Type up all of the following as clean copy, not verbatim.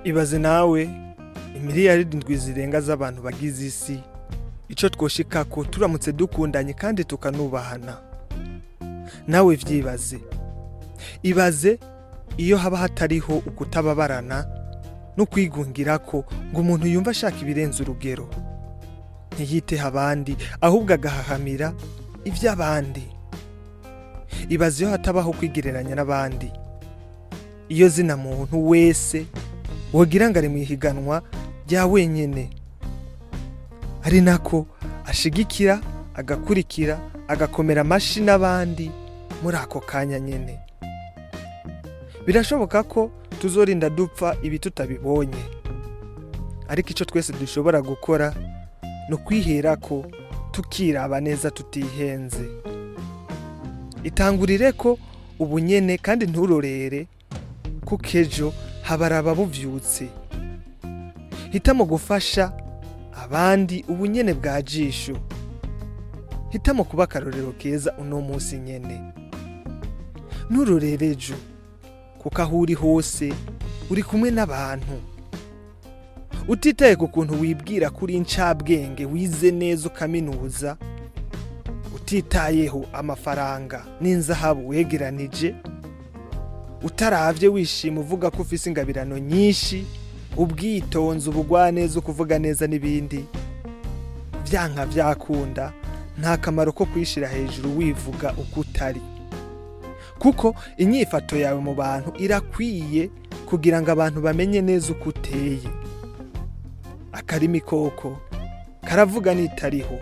Ibaze nawe imiliyaridi 7 zirenga z'abantu bagize isi, ico twoshikako turamutse dukundanye kandi tukanubahana. Nawe vyibaze. Ibaze iyo haba hatariho ukutababarana no kwigungirako ngo umuntu yumve ashaka ibirenze urugero. Ntiyiteho abandi ahubwo agahahamira ivy'abandi. Ibaze iyo hatabaho kwigereranya n'abandi. Iyo zina muntu wese wogira ngo ari mw'ihiganwa rya wenyene. Ari nako ashigikira, agakurikira, agakomera amashi n'abandi muri ako kanya nyene. Birashoboka ko tuzorinda dupfa ibi tutabibonye. Ariko ico twese dushobora gukora ni ukwiherako tukiraba neza tutihenze. Itangurire ko ubu nyene kandi nturorere kuko ejo habaraba buvyutse. Hitamo gufasha abandi ubu nyene bwa jisho. Hitamo kuba akarorero keza uno munsi nyene. Nturorere ejo kuko aho uri hose uri kumwe n'abantu. Utitaye ku kuntu wibwira ko uri incabwenge wize neza ukaminuza, utitayeho amafaranga n'inzahabu wegeranije, utaravye wishima uvuga ko ufise ingabirano nyinshi, ubwitonzi, ubugwaneza, ukuvuga neza n'ibindi, vyanka vyakunda nta kamaro ko kwishira hejuru wivuga uko utari. Kuko inyifato yawe mu bantu irakwiye kugira ngo abantu bamenye neza uko uteye. Akarimi koko karavuga nitariho.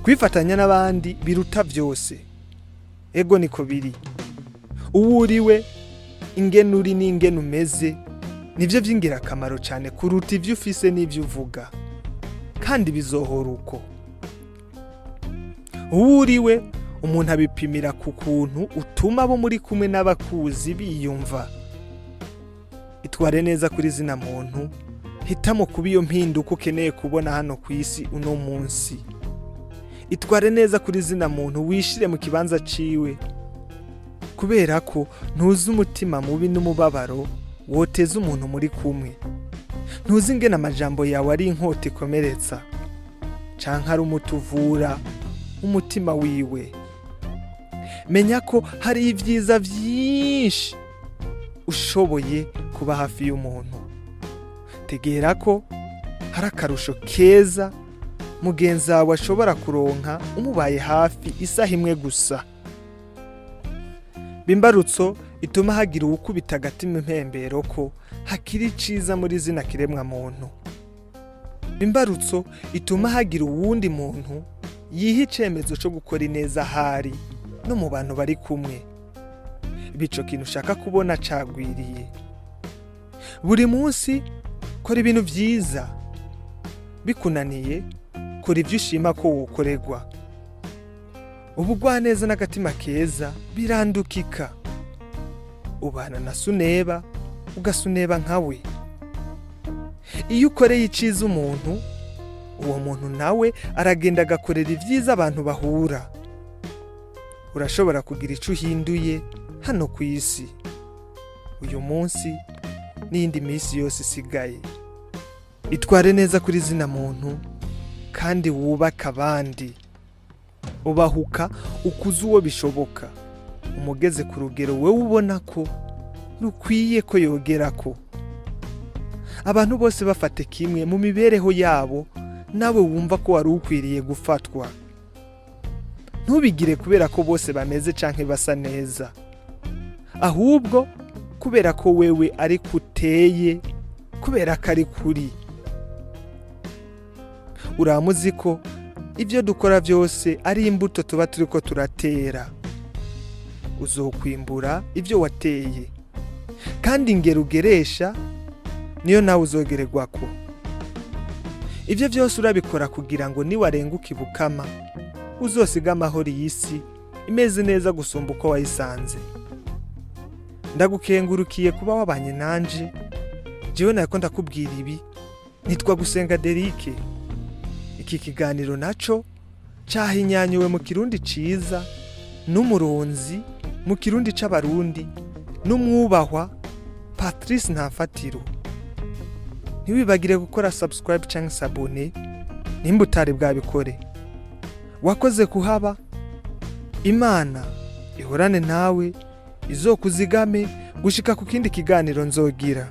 Kwifatanya n'abandi biruta vyose. Ego niko biri. Uwo uriwe, ingene uri n'ingene umeze, nivyo vy'ingirakamaro cane kuruta ivyo ufise n'ivyo uvuga. Kandi bizohora uko. Uwo uriwe, umuntu abipimira ku kuntu utuma abo muri kumwe n'abakuzi biyumva. Itware neza kuri zina muntu, hitamo kuba iyo mpinduka ukeneye kubona hano ku isi uno munsi. Itware neza kuri zina muntu wishire mu kibanza ciwe, kubera ko ntuzi umutima mubi n'umubabaro woteza umuntu muri kumwe. Ntuzi ingene amajambo yawe ari inkota ikomeretsa, canke ari umuti uvura umutima wiwe. Menya ko hari ivyiza vyinshi ushoboye kuba hafi y'umuntu. Tegera ko hari akarusho keza mugenzi wawe ashobora kuronka umubaye hafi isaha imwe gusa. Bimbarutso ituma hagira uwukubita agatima impembero ko hakiri iciza muri zina kiremwa muntu. Imbarutso ituma hagira uwundi muntu yiha icemezo co gukora ineza ahari no mu bantu bari kumwe. Bico kintu ushaka kubona cagwiriye. Buri munsi kora ibintu vyiza. Bikunaniye kora ivyo ushima ko wokorerwa. Ubugwaneza n'agatima keza birandukika. Ubana na suneba ugasuneba nkawe. Iyo ukoreye iciza umuntu, uwo muntu nawe aragenda agakorera ivyiza abantu bahura. Urashobora kugira ico uhinduye hano ku isi uyu munsi n'iyindi minsi yose isigaye. Itware neza kuri zina muntu kandi wubake abandi. Ubahuka ukuze uwo bishoboka, umugeze ku rugero wewe ubona ko rukwiye ko yogerako. Abantu bose bafate kimwe mu mibereho yabo, nawe wumva ko wari ukwiriye gufatwa. Ntubigire kubera ko bose bameze canke basa neza, ahubwo kubera ko wewe ariko uteye, kubera ko ari kuri. Uramuzi ko ibyo dukora byose ari imbuto tuba turiko turatera. Uzokwimbura ibyo wateye, kandi ingero ugeresha niyo nawe uzogererwako. Ibyo byose urabikora kugira ngo niwarenguka ibukama uzosiga amahoro iyi si imeze neza gusumba uko wayisanze. Ndagukengurukiye kuba wabanye nanje. Jewe nariko ndakubwira ibi nitwa Gusenga Derike. Iki kiganiro naco cahinyanyuwe mu Kirundi ciza n'umuronzi mu Kirundi c'Abarundi n'umwubahwa Patrice Ntafatiro. Ntiwibagire gukora subscribe cyangwa s'abonner nimba utari bwabikore. Wakoze kuhaba. Imana ihorane nawe, izokuzigame gushika ku kindi kiganiro nzogira.